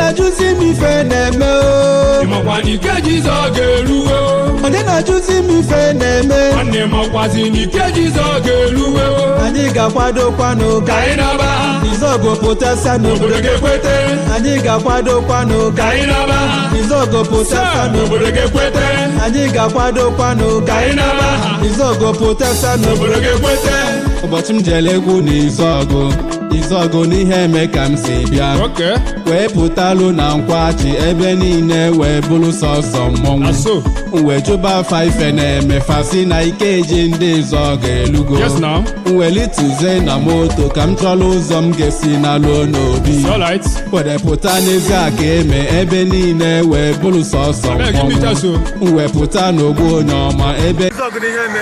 na-ajụzi m ife na-eme o? Ịmakwa na ike Jizọ ga-eruwe. Onye na-ajụzi m ife na-eme? Nwanne m, ọkwazi na ike Jizọ ga-eruwe. Anyị ga-akwadokwanụ ka ka anyị naba. Izọgụ pụtasịa obodo n'obodo. Ga-ekwete. Anyị ga-akwadokwanụ ka ka anyị naba. Izọgụ pụtasịa n'obodo. Obodo ga-ekwete. Anyị ga-akwadokwanụ ka ka anyị naba. Izọgụ pụtasịa n'obodo. Obodo ga-ekwete. Ụbọchị m jere egwu na Izọgụ, Izọgụ n'ihe eme ka m si bịa wee pụtalụ na Nkwachi, ebe niile wee bụrụ sọsọ mmọnwụ. Aso. M wee jụba afa ife na-eme, fasi na ikeji ndị Izọgụ elugo. Yes, now. M welituzie na moto ka m chọrọ ụzọ m ga-esi na luo n'obi. All right. Were pụta n'ezi a ka eme, ebe niile wee bụrụ sọsọ Abeg, give me mmọnwụ. chance o. M wee pụta n'ogbu onye ọma ebe Izọgụ n'ihe eme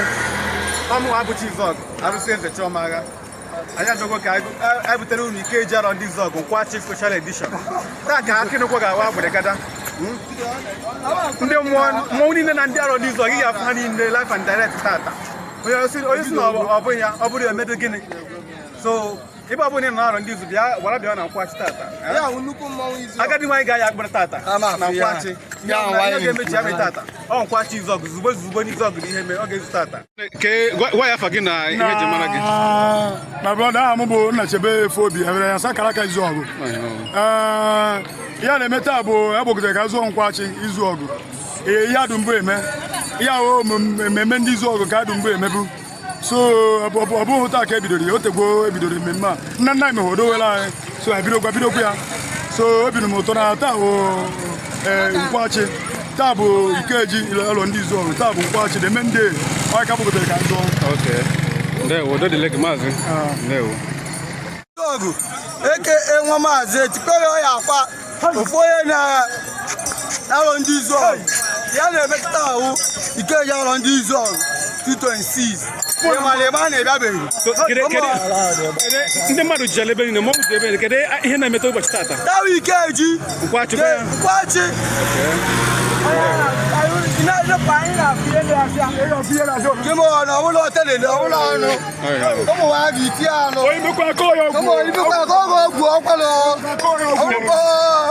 ọmụ abụchi Izọgụ arụsị eze Chioma agha. Anyị abịago ka anyị butere unu ike eji arọ ndị Izọgụ Nkwachi special edition. Taa ka akịnụkwọ ga-awa agbịrịgada. Ndị mmụọ mmọnwụ niile na ndị arọ ndị Izọgụ, ị ga-afụ ha niile live and direct tata. Onye si na ọ bụghị ya, ọ bụrụ ya emedo gịnị? So ebe ọ bụla ị nọ arọ ndị Izu, bịa gwara, bịa na Nkwachi tata. Ya wụ nnukwu mmọnwụ Izu. Agadi nwaanyị ga-aya akpịrị tata Ama na afụ ya. Nkwachi. Ya ihe nwaanyị. Ga-emechi ya tata ọ Nkwachi Izọgụ zugbo zugbo n'Izọgụ na ihe mee ọ ga-ezu tata. Gwa ya afa gị na ihe eji mara gị. Na brother, aha m bụ Nnachebe Efobi ebere ya sakara aka Izu Ọgụ. Ee, ihe a na-eme taa bụ egbogotere ka zụọ Nkwachi Izu Ọgụ. Ee, ihe adụ mbụ eme ihe ahụ, mmemme ndị Izu Ọgụ ka adụ mbụ emebu. So ọ bụghị taa ka ebidoro ya, o tegwo ebidoro mmemme a. Nna nna anyị mehodowela anyị, so ebidokwa bidokwa ya. So obi m ụtọ na taa bụ ee Nkwachi, taa bụ Ikeji ụlọ ndị Izu Ọgụ, taa bụ Nkwachi, the main day ọ ka gbogotere ka zụọ. Okay. Ndewo, udo dịrị gị, maazị. Ndewo. Ọgụ eke enwe maazị etikpere ya akwa ofu onye na-arọ ndị Izu Ọgụ ya na-emetụta ahụ Ikeji arọ ndị Izu Ọgụ 226 ịmara ebe a na-ebiabeghị. Ndị mmadụ jijere ebe niile, mmọnwụ jiri ebe niile. Kedu ihe na-emeta ụbọchị tata? Tawa Ikeji. Nkwachi kwa ya. Nkwachi. Kí na ọbụla hotel ọbụla ọnụ ụmụ nwaanyị ga-eti anụ. Onye mekwa aka ya ọgwụ. Ụmụ ibikwa ka ọ ga-ogwu ọkwalụ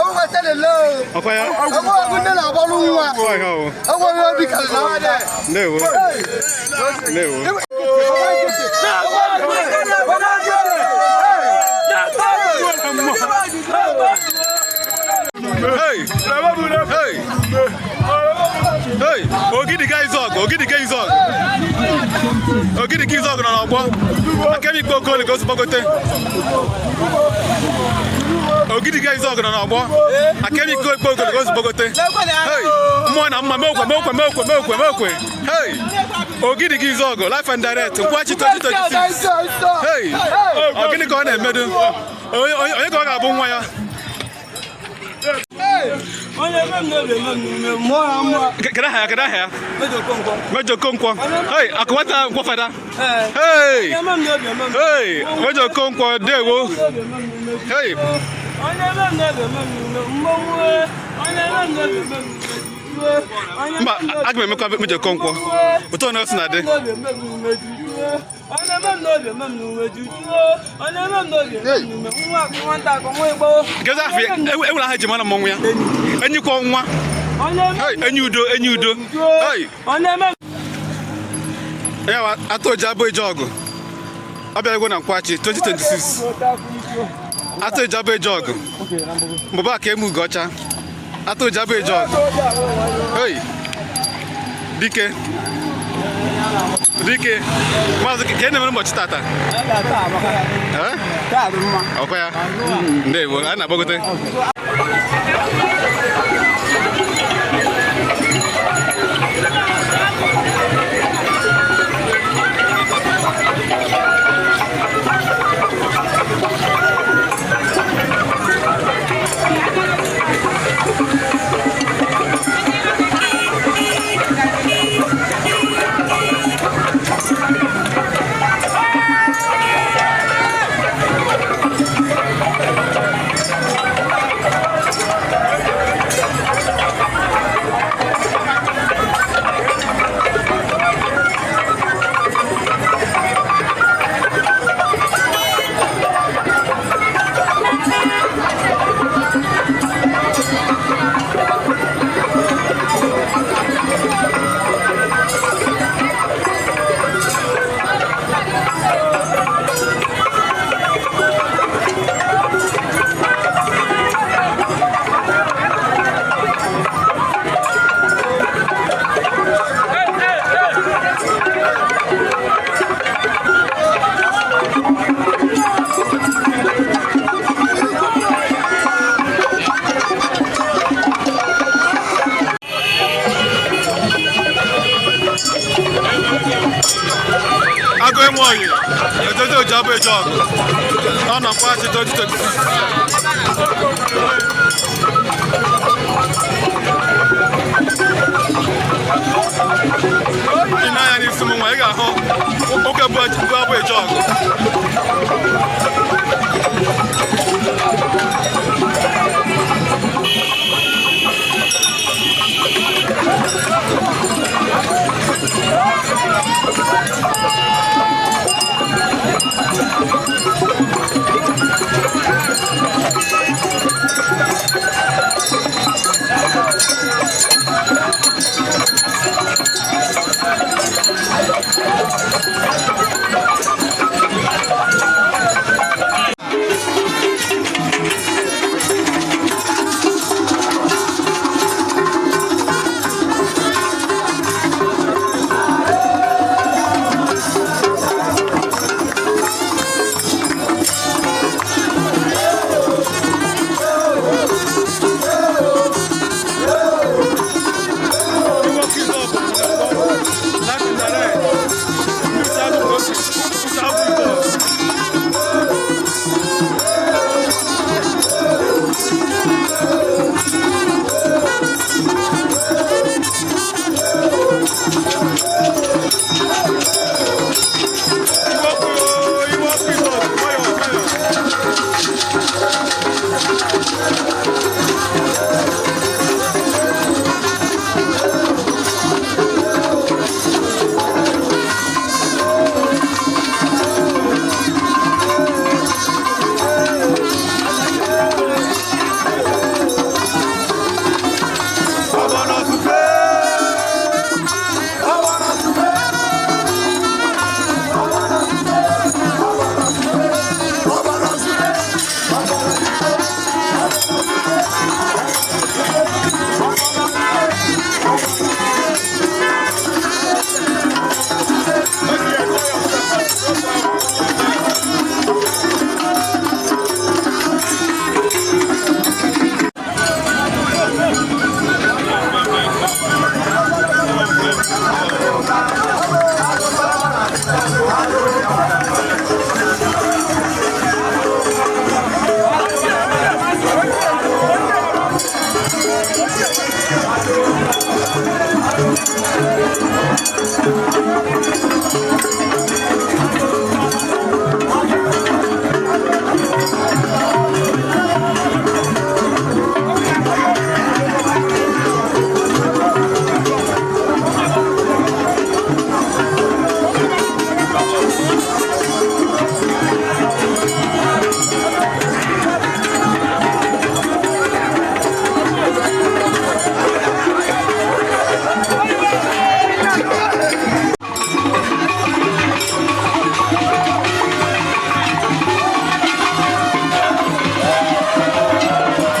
ọbụla telele. Ọkwa ya? Ọgbọ ọgụ nne na-agbalụ nwa. Ọkwa ya o. Ọgwụ onye obi karịrị na nwadị. Ndewo. Ndewo. Hey! Hey! Hey! Ogidiga Izọgụ, Ogidiga Izọgụ. Ogidiga Izọgụ nọ n'ọgbọ. Akemi ikpe Okoli ka o si gbagote. Ogidiga Izọgụ nọ n'ọgbọ. Akemi ikpe Okoli ka o si gbagote. Hey! Mmụọ na mma meokwe meokwe meokwe meokwe meokwe. Hey! Ogidiga Izọgụ live and direct Nkwachi 2026. Hey! Ọ gịnị ka ọ na-emedu? Onye ka ọ ga-abụ nwa ya? Kedu aha ya? Kedu aha ya? Mejọ Okonkwo. Hey, akụ nwata nkwọ fada. Hey! Hey, Mejọ Okonkwo, ndewo. Hey! Mba, aga m emekwa Mejọ Okonkwo. Otu ọ na-esi na dị. Kedu afọ ya? Enwere aha eji mara mmọnwụ ya? Enyi kwọ nwa. Hey, enyi udo, enyi udo. Hey! Ya wa atụ abụ eje ọgụ. Ọ bịara egwu na Nkwachi 2026. Atụ eji abụ eje ọgụ. Mbụba ka emu ugo ọcha. Atụ eji abụ eje ọgụ. Hey! Dike. Dike. Maazị, ka ị na-emere ụbọchị tata? Eh? Ọkwa ya? Ndewo, a na-agbagote. Nwoye edozi oji abụ eje ọgụ ọ na Nkwachi 2026. Ị na-anya n'isi m nwa, ị ga-ahụ oke bụ abụ eje ọgụ.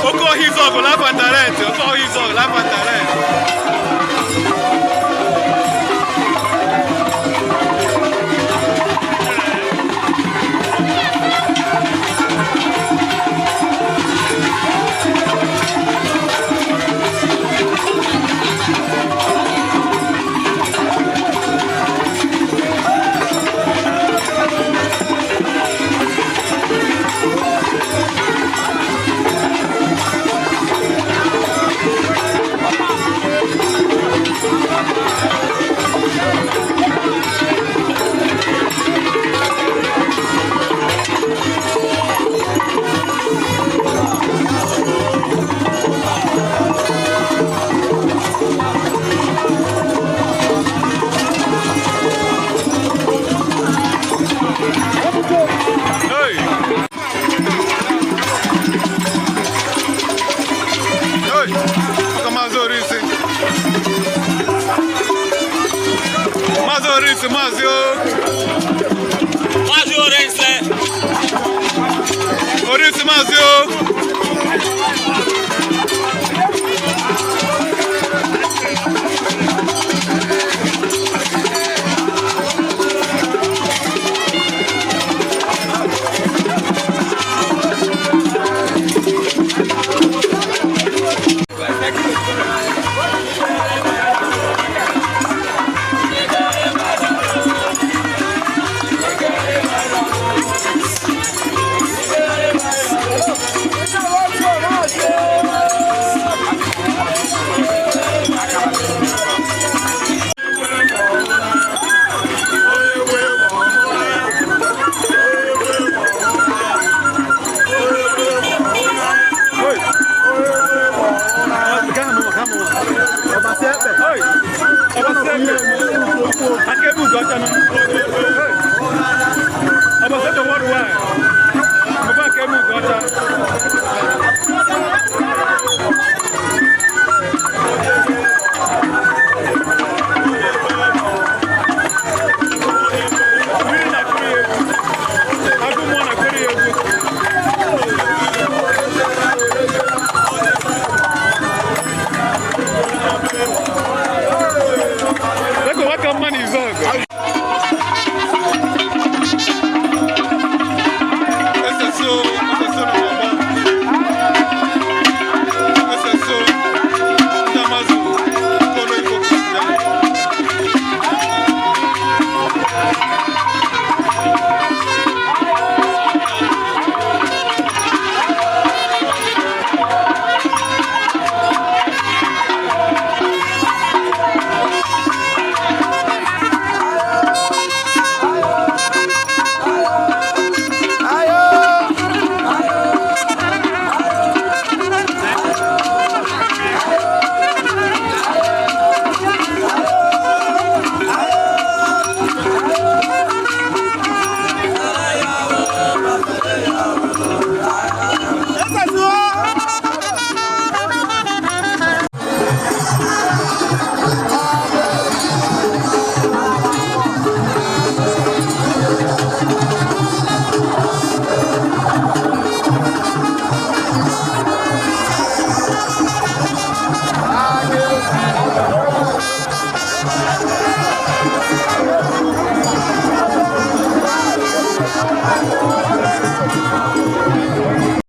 Oke ọhịa Izọgụ live and direct. Oke ọhịa Izọgụ live and direct. Hey! Hey! Ọka Maazị Orisi. Maazị Orisi, Maazị o. Maazị Orense. Orisi, Maazị o.